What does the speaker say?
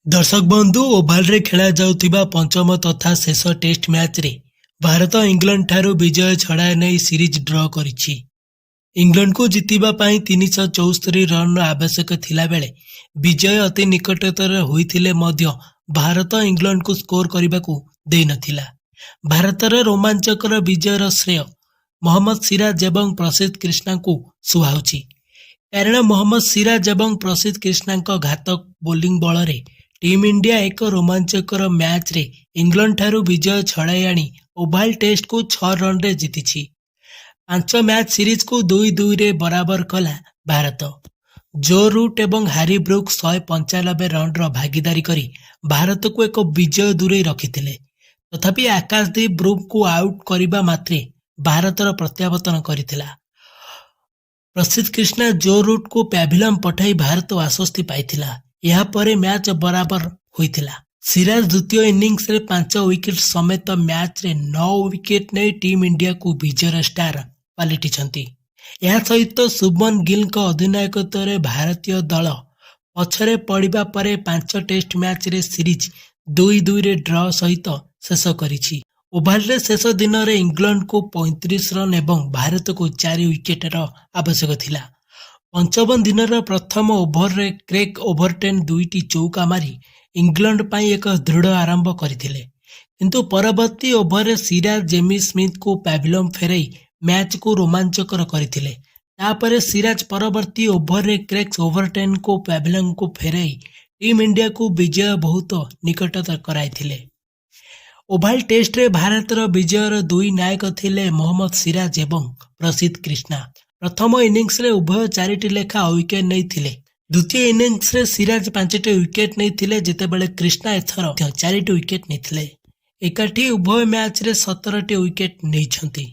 ଦର୍ଶକ ବନ୍ଧୁ, ଓଭାଲରେ ଖେଳାଯାଉଥିବା ପଞ୍ଚମ ତଥା ଶେଷ ଟେଷ୍ଟ ମ୍ୟାଚରେ ଭାରତ ଇଂଲଣ୍ଡ ଠାରୁ ବିଜୟ ଛଡ଼ାଇ ନେଇ ସିରିଜ ଡ୍ର କରିଛି। ଇଂଲଣ୍ଡକୁ ଜିତିବା ପାଇଁ 374 ରନର ଆବଶ୍ୟକ ଥିଲାବେଳେ ବିଜୟ ଅତି ନିକଟତର ହୋଇଥିଲେ ମଧ୍ୟ ଭାରତ ଇଂଲଣ୍ଡକୁ ସ୍କୋର କରିବାକୁ ଦେଇନଥିଲା। ଭାରତର ରୋମାଞ୍ଚକର ବିଜୟର ଶ୍ରେୟ ମହମ୍ମଦ ସିରାଜ ଏବଂ ପ୍ରସିଦ୍ଧ କ୍ରିଷ୍ଣାଙ୍କୁ ସୁହାଉଛି। କାରଣ ମହମ୍ମଦ ସିରାଜ ଏବଂ ପ୍ରସିଦ୍ଧ କ୍ରିଷ୍ଣାଙ୍କ ଘାତକ ବୋଲିଂ ବଳରେ ଟିମ୍ ଇଣ୍ଡିଆ ଏକ ରୋମାଞ୍ଚକର ମ୍ୟାଚରେ ଇଂଲଣ୍ଡଠାରୁ ବିଜୟ ଛଡ଼ାଇ ଆଣି ଓଭାଲ ଟେଷ୍ଟକୁ 6 ରନରେ ଜିତିଛି। 5 ମ୍ୟାଚ୍ ସିରିଜକୁ 2-2ରେ ବରାବର କଲା ଭାରତ। ଜୋ ରୁଟ୍ ଏବଂ ହ୍ୟାରି ବ୍ରୁକ୍ 195 ରନର ଭାଗିଦାରୀ କରି ଭାରତକୁ ଏକ ବିଜୟ ଦୂରେଇ ରଖିଥିଲେ। ତଥାପି ଆକାଶଦୀପ ବ୍ରୁକ୍ଙ୍କୁ ଆଉଟ୍ କରିବା ମାତ୍ରେ ଭାରତର ପ୍ରତ୍ୟାବର୍ତ୍ତନ କରିଥିଲା। ପ୍ରସିଦ୍ଧ କ୍ରିଷ୍ଣା ଜୋ ରୁଟ୍ଙ୍କୁ ପ୍ୟାଭିଲିୟନ ପଠାଇ ଭାରତ ଆଶ୍ୱସ୍ତି ପାଇଥିଲା। ଏହାପରେ ମ୍ୟାଚ୍ ବରାବର ହୋଇଥିଲା। ସିରାଜ ଦ୍ୱିତୀୟ ଇନିଂସରେ 5 ୱିକେଟ୍ ସମେତ ମ୍ୟାଚରେ 9 ୱିକେଟ୍ ନେଇ ଟିମ୍ ଇଣ୍ଡିଆକୁ ବିଜୟର ଷ୍ଟାର ପାଲଟିଛନ୍ତି। ଏହା ସହିତ ଶୁଭମନ ଗିଲଙ୍କ ଅଧିନାୟକତ୍ୱରେ ଭାରତୀୟ ଦଳ ପଛରେ ପଡ଼ିବା ପରେ 5 ଟେଷ୍ଟ ମ୍ୟାଚରେ ସିରିଜ 2-2ରେ ଡ୍ର ସହିତ ଶେଷ କରିଛି। ଓଭାଲରେ ଶେଷ ଦିନରେ ଇଂଲଣ୍ଡକୁ 35 ରନ୍ ଏବଂ ଭାରତକୁ 4 ୱିକେଟର ଆବଶ୍ୟକ ଥିଲା। ପଞ୍ଚମ ଦିନର ପ୍ରଥମ ଓଭରରେ କ୍ରେଗ ଓଭରଟନ୍ ଦୁଇଟି ଚୌକା ମାରି ଇଂଲଣ୍ଡ ପାଇଁ ଏକ ଦୃଢ଼ ଆରମ୍ଭ କରିଥିଲେ। କିନ୍ତୁ ପରବର୍ତ୍ତୀ ଓଭରରେ ସିରାଜ ଜେମି ସ୍ମିଥଙ୍କୁ ପ୍ୟାଭିଲିୟନ ଫେରାଇ ମ୍ୟାଚକୁ ରୋମାଞ୍ଚକର କରିଥିଲେ। ତାପରେ ସିରାଜ ପରବର୍ତ୍ତୀ ଓଭରରେ କ୍ରେଗ ଓଭରଟନ୍ଙ୍କୁ ପ୍ୟାଭିଲିୟନକୁ ଫେରାଇ ଟିମ୍ ଇଣ୍ଡିଆକୁ ବିଜୟ ବହୁତ ନିକଟତର କରାଇଥିଲେ। ଓଭାଲ ଟେଷ୍ଟରେ ଭାରତର ବିଜୟର ଦୁଇ ନାୟକ ଥିଲେ ମହମ୍ମଦ ସିରାଜ ଏବଂ ପ୍ରସିଦ୍ଧ କ୍ରିଷ୍ଣା। ପ୍ରଥମ ଇନିଂସରେ ଉଭୟ ଚାରିଟି ଲେଖା ୱିକେଟ୍ ନେଇଥିଲେ। ଦ୍ୱିତୀୟ ଇନିଂସରେ ସିରାଜ 5ଟି ୱିକେଟ୍ ନେଇଥିଲେ, ଯେତେବେଳେ କ୍ରିଷ୍ଣା ଏଥର ମଧ୍ୟ ଚାରିଟି ୱିକେଟ୍ ନେଇଥିଲେ। ଏକାଠି ଉଭୟ ମ୍ୟାଚରେ 17ଟି ୱିକେଟ୍ ନେଇଛନ୍ତି।